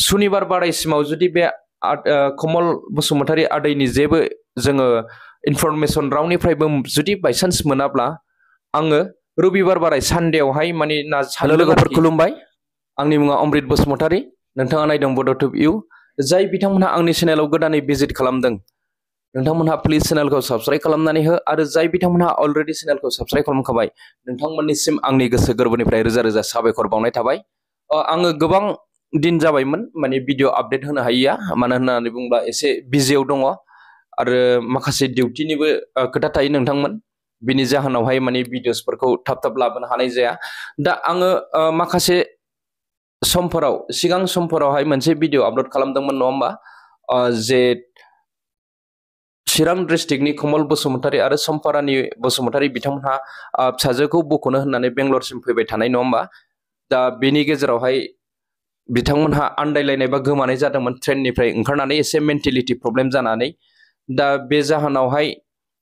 सुनिबार बारायसिमाव जुदि बे कमल बसुमतारी आदैनि जेबो जोङो इनफरमेसन रावनिफ्रायबो जुदि बायसान्स मोनाब्ला आङो रबिबार बाराय सानडेआवहाय माने लोगोफोर खुलुमबाय। आंनि मुङा अमृत बसुमतारी। नोंथाङा नायदों बड' टुब इउ। जाय बिथांमोनहा आंनि चेनेलाव गोदानै भिजिट खालामदों नोंथांमोनहा प्लिज चेनेलखौ साबस्क्राइब खालामनानै हो आरो जाय बिथांमोनहा अलरेडि चेनेलखौ साबस्क्राइब खालामखाबाय नोंथांमोननिसिम आंनि गोसो गोरबोनिफ्राय रोजा रोजा साबायखर बावनाय थाबाय। आङो गोबां दिन जाबायमोन माने भिडिअ आपडेट होनो हायैया, मानो होननानै बुङोब्ला एसे बिजियाव दङ आरो माखासे डिउटिनिबो खोथा थायो नोंथांमोन। बिनि जाहोनावहाय माने भिडिअसफोरखौ थाब थाब लाबोनो हानाय जाया। दा आङो माखासे समफोराव सिगां समफोरावहाय मोनसे भिडिअ आपल'ड खालामदोंमोन नङा होमबा, जे चिरां डिस्ट्रिक्टनि कमल बसुमतारी आरो सम्पारानि बसुमतारी बिथांमोनहा फिसाजोखौ बख'नो होननानै बेंगलरसिम फैबाय थानाय नङा होमबा। दा बेनि गेजेरावहाय बिथांमोनहा आन्दायलायनाय बा गोमानाय जादोंमोन ट्रेननिफ्राय ओंखारनानै एसे मेन्टेलिटि प्रब्लेम जानानै। दा बे जाहोनावहाय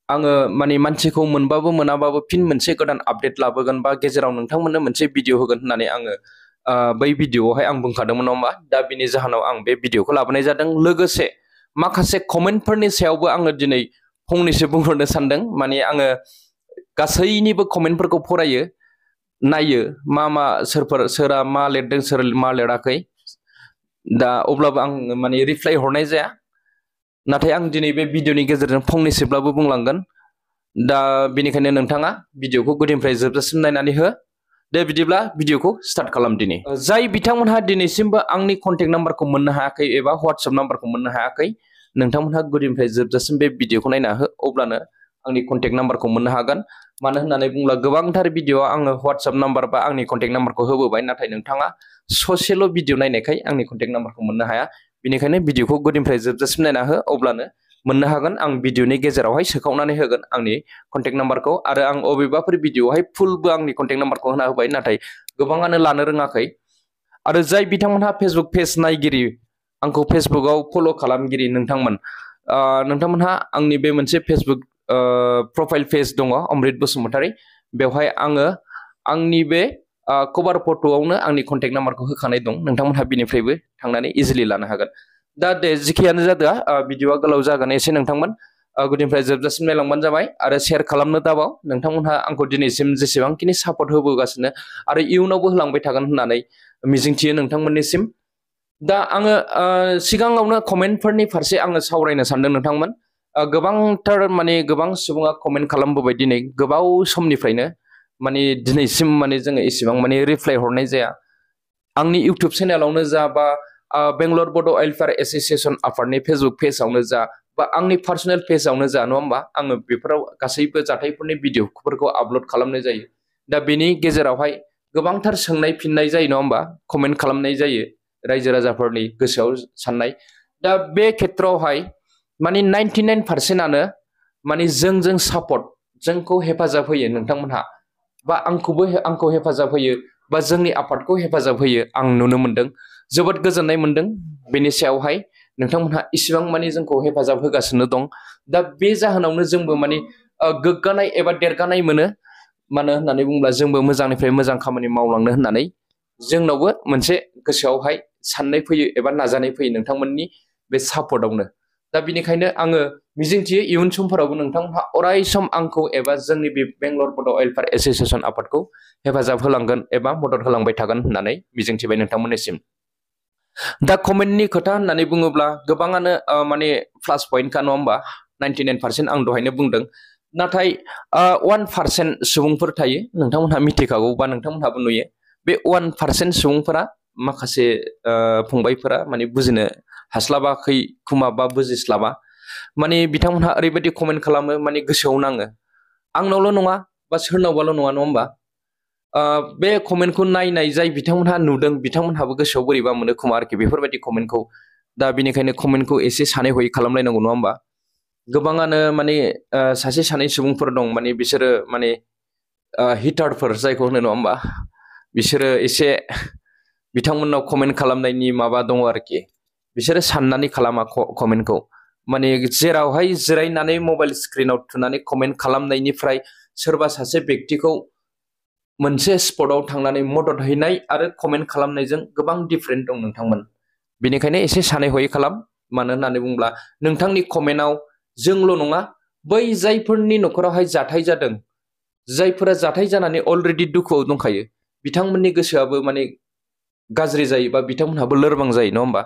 आङो माने मानसिखौ मोनबाबो मोनाबाबो फिन मोनसे गोदान आपडेट लाबोगोन बा गेजेराव नोंथांमोननो मोनसे भिडिअ होगोन होननानै आङो बै भिडिअआवहाय आं बुंखादोंमोन नङा होमबा। दा बिनि जाहोनाव आं बे भिडिअखौ लाबोनाय जादों। लोगोसे माखासे कमेन्टफोरनि सायावबो आङो दिनै फंनैसो बुंहरनो सानदों। माने आङो गासैनिबो कमेन्टफोरखौ फरायो, नायो मा सोरा मा लिरदों सोर मा लिराखै। दा अब्लाबो आं माने रिप्लाइ हरनाय जाया, नाथाय आं दिनै बे भिडिअनि गेजेरजों फंनैसोब्लाबो बुंलांगोन। दा बेनिखायनो नोंथाङा भिडिअखौ गुदिनिफ्राय जोबजासिम नायनानै हो। दे बिदिब्ला भिडिअखौ स्टार्ट खालाम दिनै। जाय बिथांमोनहा दिनैसिमबो आंनि कन्टेक्ट नाम्बारखौ मोननो हायाखै एबा वाट्सएप नाम्बारखौ मोननो हायाखै नोंथांमोनहा गुदिनिफ्राय जोबजासिम बे भिडिअखौ नायना हो, अब्लानो आंनि कन्टेक्ट नाम्बारखौ मोननो हागोन। मानो होननानै बुङोब्ला गोबांथार भिडिअ आङो वाट्सएप नाम्बार बा आंनि कन्टेक्ट नाम्बारखौ होबोबाय, नाथाय नोंथाङा ससेल' भिडिअ नायनायखाय आंनि कन्टेक्ट नाम्बारखौ मोननो हाया। बेनिखायनो भिडिअखौ गुदिनिफ्राय जोबजासिम नायना हो, अब्लानो मोननो हागोन। आं भिडिअनि गेजेरावहाय सोखावनानै होगोन आंनि कन्टेक्ट नाम्बारखौ, आरो आं अबेबाफोर भिडिअआवहाय फुलबो आंनि कन्टेक्ट नाम्बारखौ होना होबाय, नाथाय गोबाङानो लानो रोङाखै। आरो जाय बिथांमोनहा फेसबुक पेज नायगिरि, आंखौ फेसबुकआव फल' खालामगिरि नोंथांमोनहा आंनि बे मोनसे फेसबुक प्रफाइल पेज दङ अमृत बसुमतारी। बेवहाय आङो आंनि बे कभार फट'आवनो आंनि कन्टेक्ट नाम्बारखौ होखानाय दं। नोंथांमोनहा बिनिफ्रायबो थांनानै इजिलि लानो हागोन। दा दे जिखियानो जादोआ भिडिअआ गोलाव जागोन एसे, नोंथांमोन गुदिनिफ्राय जोबजासिम नायलांबानो जाबाय आरो शेयार खालामनो दाबाव। नोंथांमोनहा आंखौ दिनैसिम जेसेबांखिनि सापर्ट होबोगासिनो आरो इयुनावबो होलांबाय थागोन होननानै मिजिंथियो नोंथांमोननिसिम। दा आङो सिगाङावनो कमेन्टफोरनि फारसे आङो सावरायनो सानदों नोंथांमोन। गोबांथार माने गोबां सुबुङा कमेन्ट खालामबोबाय दिनै गोबाव समनिफ्रायनो, माने दिनैसिम माने जोङो इसेबां माने रिप्लाइ हरनाय जाया। आंनि इउटुब चेनेलावनो जा बा बेंगलर बड' वेलफेयार एस'सिएसन आफादनि फेसबुक पेजावनो जा बा आंनि पार्सनेल पेजावनो जा नङा होमबा, आङो बेफोराव गासैबो जाथायफोरनि भिडिअफोरखौ आपल'ड खालामनाय जायो। दा बेनि गेजेरावहाय गोबांथार सोंनाय फिननाय जायो नङा होमबा, कमेन्ट खालामनाय जायो रायजो राजाफोरनि गोसोआव साननाय। दा बे खेथ्रआवहाय माने 99%आनो माने जोंजों सापर्ट, जोंखौ हेफाजाब होयो नोंथांमोनहा, बा आंखौ हेफाजाब होयो बा जोंनि आफादखौ हेफाजाब होयो आं नुनो मोनदों। जोबोद गोजोननाय मोनदों बेनि सायावहाय नोंथांमोनहा इसिबां माने जोंखौ हेफाजाब होगासिनो दं। दा बे जाहोनावनो जोंबो माने गोग्गानाय एबा देरगानाय मोनो। मानो होननानै बुङोब्ला जोंबो मोजांनिफ्राय मोजां खामानि मावलांनो होननानै जोंनावबो मोनसे गोसोआवहाय साननाय फैयो एबा नाजानाय फैयो नोंथांमोननि बे सापर्टआवनो। दा बेनिखायनो आङो मिजिंथियो इयुन समफोरावबो नोंथांमोनहा अराय सम आंखौ एबा जोंनि बे बेंगलर बड' वेलफेयार एस'सिएसन आफादखौ हेफाजाब होलांगोन एबा मदद होलांबाय थागोन होननानै मिजिंथिबाय नोंथांमोननिसिम। दा कमेन्टनि खोथा होननानै बुङोब्ला गोबाङानो माने प्लास पइन्टखा नङा होमबा, 99% आं दहायनो बुंदों। नाथाय 1% सुबुंफोर थायो, नोंथांमोनहा मिथिखागौ बा नोंथांमोनहाबो नुयो। बे 1% सुबुंफोरा माखासे फंबायफोरा माने बुजिनो हास्लाबाखै खोमा बा बुजिस्लाबा, माने बिथांमोनहा ओरैबायदि कमेन्ट खालामो माने गोसोआव नाङो। आंनावल' नङा बा सोरनावबाल' नङा नङा होमबा, बे कमेन्टखौ नायनाय जाय बिथांमोनहा नुदों बिथांमोनहाबो गोसोआव बोरैबा मोनो खोमा आरोखि बेफोरबायदि कमेन्टखौ। दा बेनिखायनो कमेन्टखौ एसे सानै हयै खालामलायनांगौ नङा होमबा। गोबाङानो माने सासे सानै सुबुंफोर दं माने बिसोरो माने हिटारफोर जायखौ होनो नङा होमबा, बिसोरो एसे बिथांमोननाव कमेन्ट खालामनायनि माबा दङ आरोखि। बिसोरो साननानै खालामा कमेन्टखौ, माने जेरावहाय जिरायनानै मबाइल स्क्रिनाव थुनानै कमेन्ट खालामनायनिफ्राय सोरबा सासे बेक्तिखौ मोनसे स्पटआव थांनानै मदद हैनाय आरो कमेन्ट खालामनायजों गोबां डिफारेन्ट दं नोंथांमोन। बेनिखायनो एसे सानै हयै खालाम मानो होननानै बुङोब्ला नोंथांनि कमेन्टआव जोंल' नङा बै जायफोरनि न'खरावहाय जाथाय जादों जायफोरा जाथाय जानानै अलरेडि दुखुआव दंखायो बिथांमोननि गोसोआबो माने गाज्रि जायो बा बिथांमोनहाबो लोरबां जायो नङा होमबा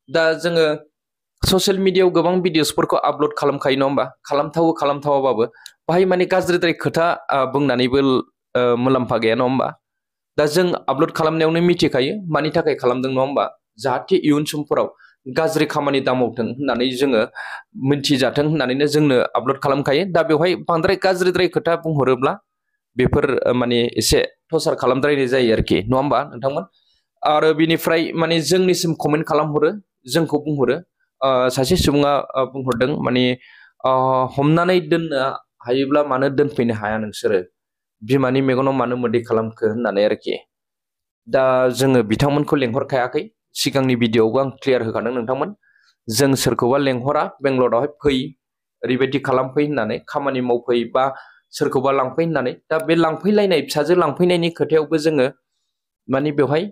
दा जोङो ससियेल मिडियायाव गोबां भिडिअसफोरखौ आपल'ड खालामखायो नङा होमबा खालामथावाबाबो बाहाय माने गाज्रिद्राय खोथा बुंनानैबो मुलाम्फा गैया नङा होमबा दा जों आपल'ड खालामनायावनो मिथिखायो मानि थाखाय खालामदों नङा होमबा जाहाथे इयुन समफोराव गाज्रि खामानि दामावथों होननानै जोङो मिथिजाथों होननानैनो जोंनो आपल'ड खालामखायो दा बेवहाय बांद्राय गाज्रिद्राय खोथा बुंहरोब्ला बेफोर माने एसे टर्चार खालामद्रायनाय जायो आरोखि नङा होमबा नोंथांमोन आरो बिनिफ्राय माने जोंनिसिम कमेन्ट खालामहरो जोंखौ बुंहरो सासे सुबुङा बुंहरदों माने हमनानै दोननो हायोब्ला मानो दोनफैनो हाया नोंसोरो बिमानि मेगनाव मानो मोदै खालामखो होननानै आरोखि दा जोङो बिथांमोनखौ लेंहरखायाखै सिगांनि भिडिअआवबो आं क्लियार होखादों नोंथांमोन जों सोरखौबा लेंहरा बेंगलरावहाय फै ओरैबायदि खालामफै होननानै खामानि मावफै बा सोरखौबा लांफै होननानै दा बे लांफैलायनाय फिसाजो लांफैनायनि खोथायावबो जोङो माने बेवहाय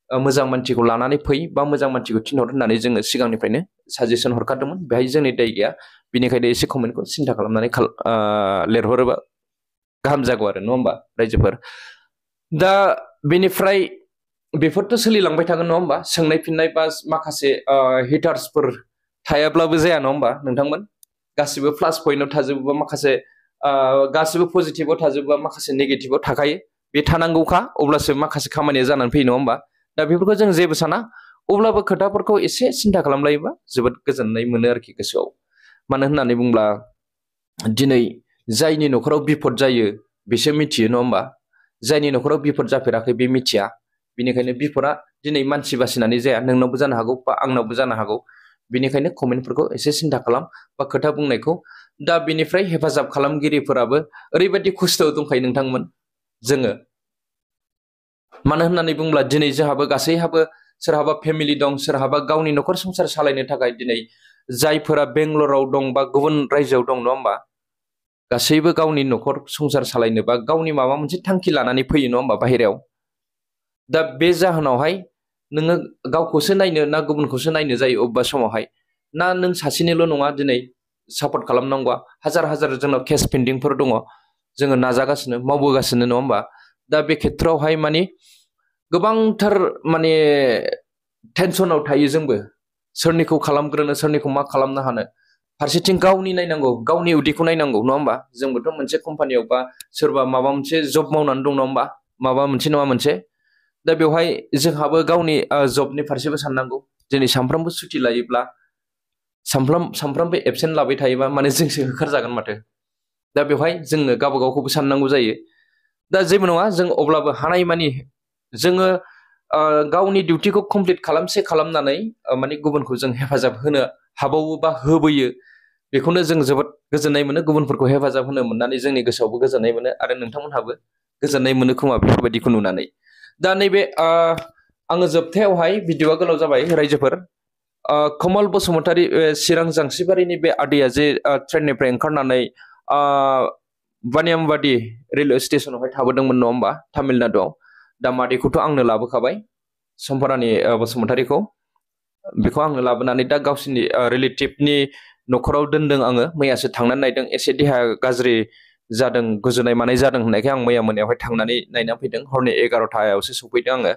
मोजां मानसिखौ लानानै फै बा मोजां मानसिखौ थिनहर होननानै जोङो सिगांनिफ्रायनो साजेसन हरखादोंमोन बेहाय जोंनि दाय गैया बेनिखायनो एसे कमेन्टखौ सिन्था खालामनानै लिरहरोबा गाहाम जागौ आरो नङा होमबा रायजोफोर दा बेनिफ्राय बेफोरथ' सोलिलांबाय थागोन नङा होमबा सोंनाय फिननाय बा माखासे हिटार्सफोर थायाब्लाबो जाया नङा होमबा नोंथांमोन गासिबो प्लास पइन्टआव थाजोबोबा माखासे गासिबो पजिटिभआव थाजोबोबा माखासे नेगेटिभआव थाखायो बे थानांगौखा अब्लासो माखासे खामानिया जानानै फैयो नङा होमबा दा बेफोरखौ जों जेबो साना अब्लाबो खोथाफोरखौ एसे सिन्था खालामलायोबा जोबोद गोजोननाय मोनो आरोखि गोसोआव मानो होननानै बुंब्ला दिनै जायनि न'खराव बिपद जायो बिसो मिथियो नङा होमबा जायनि न'खराव बिपद जाफेराखै बे मिथिया बेनिखायनो बिपदा दिनै मानसि बासिनानै जाया नोंनावबो जानो हागौ बा आंनावबो जानो हागौ बेनिखायनो कमेन्टफोरखौ एसे सिन्था खालाम बा खोथा बुंनायखौ दा बेनिफ्राय हेफाजाब खालामगिरिफोराबो ओरैबायदि खस्थ'आव दंखायो नोंथांमोन जोङो मानो होननानै बुंब्ला दिनै जोंहाबो गासैहाबो सोरहाबा फेमिलि दं सोरहाबा गावनि न'खर संसार सालायनो थाखाय दिनै जायफोरा बेंगलराव दं बा गुबुन रायजोआव दं नङा होमबा गासैबो गावनि न'खर संसार सालायनो बा गावनि माबा मोनसे थांखि लानानै फैयो नङा होमबा बाहेरायाव दा बे जाहोनावहाय नोङो गावखौसो नायनो ना गुबुनखौसो नायनो जायो अबेबा समावहाय ना नों सासेनिल' नङा दिनै सापर्ट खालामनांगौआ हाजार हाजार जोंनाव केस पेन्डिंफोर दङ जोङो नाजागासिनो मावबोगासिनो नङा होमबा दा बे खेथ्रआवहाय माने गोबांथार माने टेनसनाव थायो जोंबो सोरनिखौ खालामग्रोनो सोरनिखौ मा खालामनो हानो फारसेथिं गावनि नायनांगौ गावनि उदैखौ नायनांगौ नङा होमबा जोंबोथ' मोनसे कम्पानियाव बा सोरबा माबा मोनसे जब मावनानै दं नङा होमबा माबा मोनसे नङा मोनसे दा बेवहाय जोंहाबो गावनि जबनि फारसेबो साननांगौ दिनै सानफ्रामबो सुटि लायोब्ला सानफ्रामबो एबसेन्ट लाबाय थायोबा माने जोंसो होखारजागोन माथो दा बेवहाय जोंनो गावबा गावखौबो साननांगौ जायो दा जेबो नङा जों अब्लाबो हानायमानि जोङो गावनि डिउटिखौ कमप्लिट खालामनानै माने गुबुनखौ जों हेफाजाब होनो हाबावो बा होबोयो बेखौनो जों जोबोद गोजोननाय मोनो गुबुनफोरखौ हेफाजाब होनो मोननानै जोंनि गोसोआवबो गोजोननाय मोनो आरो नोंथांमोनहाबो गोजोननाय मोनो खोमा बेफोरबायदिखौ नुनानै दा नैबे आङो जोबथायावहाय भिडिअआ गोलाव जाबाय रायजोफोर कमल बसुमतारी चिरां जांसिबारिनि बे आदैया जे ट्रेननिफ्राय ओंखारनानै बानियामबादि रेलवे स्टेसनावहाय थाबोदोंमोन नङा होमबा तामिलनाडुआव दा मादैखौथ' आंनो लाबोखाबाय सम्पारानि बसुमतारीखौ बेखौ आंनो लाबोनानै दा गावसिनि रिलेटिभनि न'खराव दोनदों आङो मैयासो थांनानै नायदों एसे देहा गाज्रि जादों गुजुनाय मानाय जादों होननायखाय आं मैया मोनायावहाय थांनानै नायना फैदों हरनि 11थायावसो सफैदों आङो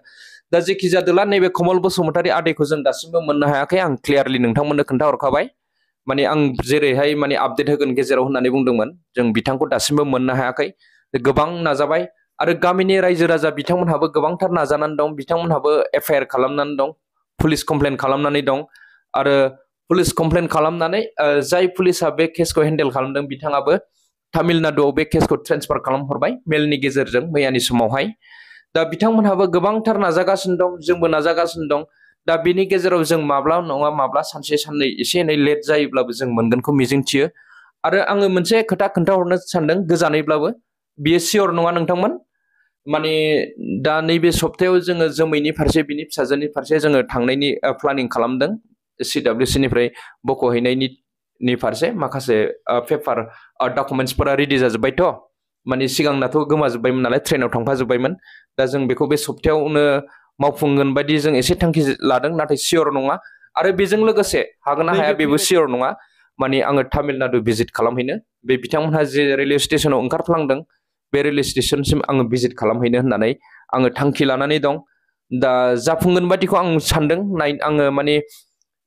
दा जेखि जादोला नैबे कमल बसुमतारी आदैखौ जों दासिमबो मोननो हायाखै आं क्लियारलि नोंथांमोननो खोन्थाहरखाबाय माने आं जेरैहाय माने आपडेट होगोन गेजेराव होननानै बुंदोंमोन जों बिथांखौ दासिमबो मोननो हायाखै गोबां नाजाबाय आरो गामिनि रायजो राजा बिथांमोनहाबो गोबांथार नाजानानै दं बिथांमोनहाबो एफआइआर खालामनानै दं पुलिस कमप्लेन खालामनानै दं आरो पुलिस कमप्लेन खालामनानै जाय पुलिसा बे केसखौ हेन्डेल खालामदों बिथाङाबो तामिलनाडुआव बे केसखौ ट्रेन्सफार खालामहरबाय मेलनि गेजेरजों मैयानि समावहाय दा बिथांमोनहाबो गोबांथार नाजागासिनो दं जोंबो नाजागासिनो दं दा बेनि गेजेराव जों माब्ला नङा माब्ला सानसे साननै एसे एनै लेट जायोब्लाबो जों मोनगोनखौ मिजिंथियो आरो आङो मोनसे खोथा खोन्थाहरनो सानदों गोजानैब्लाबो बियो सियर नङा नोंथांमोन माने दा नैबे सप्तायाव जोङो जोमैनि फारसे बिनि फिसाजोनि फारसे जोङो थांनायनि प्लानिं खालामदों CWCनिफ्राय बख'हैनायनि फारसे माखासे पेपार डकुमेन्टसफोरा रेडि जाजोब्बायथ' माने सिगांनाथ' गोमाजोब्बायमोन नालाय ट्रेनाव थांफाजोब्बायमोन दा जों बेखौ बे सप्तायावनो मावफुंगोन बायदि जों एसे थांखि लादों नाथाय सियर नङा आरो बेजों लोगोसे हागोन ना हाया बेबो सियर नङा माने आङो तामिलनाडु भिजिट खालामहैनो बे बिथांमोनहा जे रेलवे स्टेशनाव ओंखारफ्लांदों बे रेलवे स्टेशनसिम आङो भिजिट खालामहैनो होननानै आङो थांखि लानानै दं दा जाफुंगोन बादिखौ आं सानदों आङो माने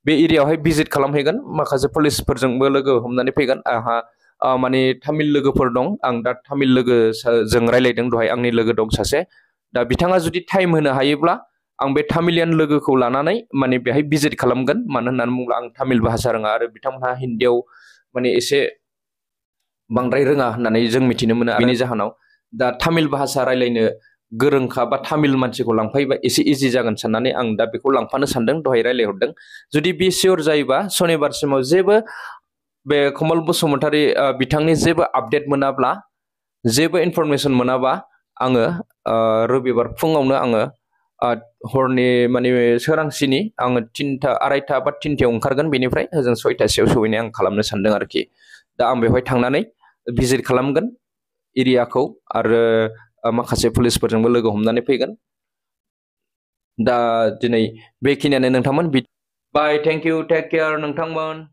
बे एरियायावहाय भिजिट खालामहैगोन माखासे पुलिसफोरजोंबो लोगो हमनानै फैगोन आंहा माने तामिल लोगोफोर दं आं दा तामिल लोगो जों रायलायदों दहाय आंनि लोगो दं सासे दा बिथाङा जुदि टाइम होनो हायोब्ला आं बे तामिलियान लोगोखौ लानानै माने बेहाय भिजिट खालामगोन मानो होननानै बुङोब्ला आं तामिल भाषा रोङा आरो बिथांमोनहा हिन्दीयाव माने एसे बांद्राय रोङा होननानै जों मिथिनो मोनो बेनि जाहोनाव दा तामिल भाषा रायलायनो गोरोंखा बा तामिल मानसिखौ लांफायोबा एसे इजि जागोन साननानै आं दा बेखौ लांफानो सानदों दहाय रायलायहरदों जुदि बे सियर जायोबा सनिबारसिमाव जेबो बे कमल बसुमतारी बिथांनि जेबो आपडेट मोनाब्ला जेबो इनफरमेसन मोनाबा आङो रबिबार फुङावनो आङो हरनि माने सोरांसिनि आङो 2:30 बा 3टायाव ओंखारगोन बेनिफ्राय ओजों 6टासोआव सहैनाय आं खालामनो सानदों आरोखि दा आं बेवहाय थांनानै भिजिट खालामगोन एरियाखौ आरो माखासे पुलिसफोरजोंबो लोगो हमनानै फैगोन दा दिनै बेखिनियानो नोंथांमोन बाय थेंक इउ टेक केयार नोंथांमोन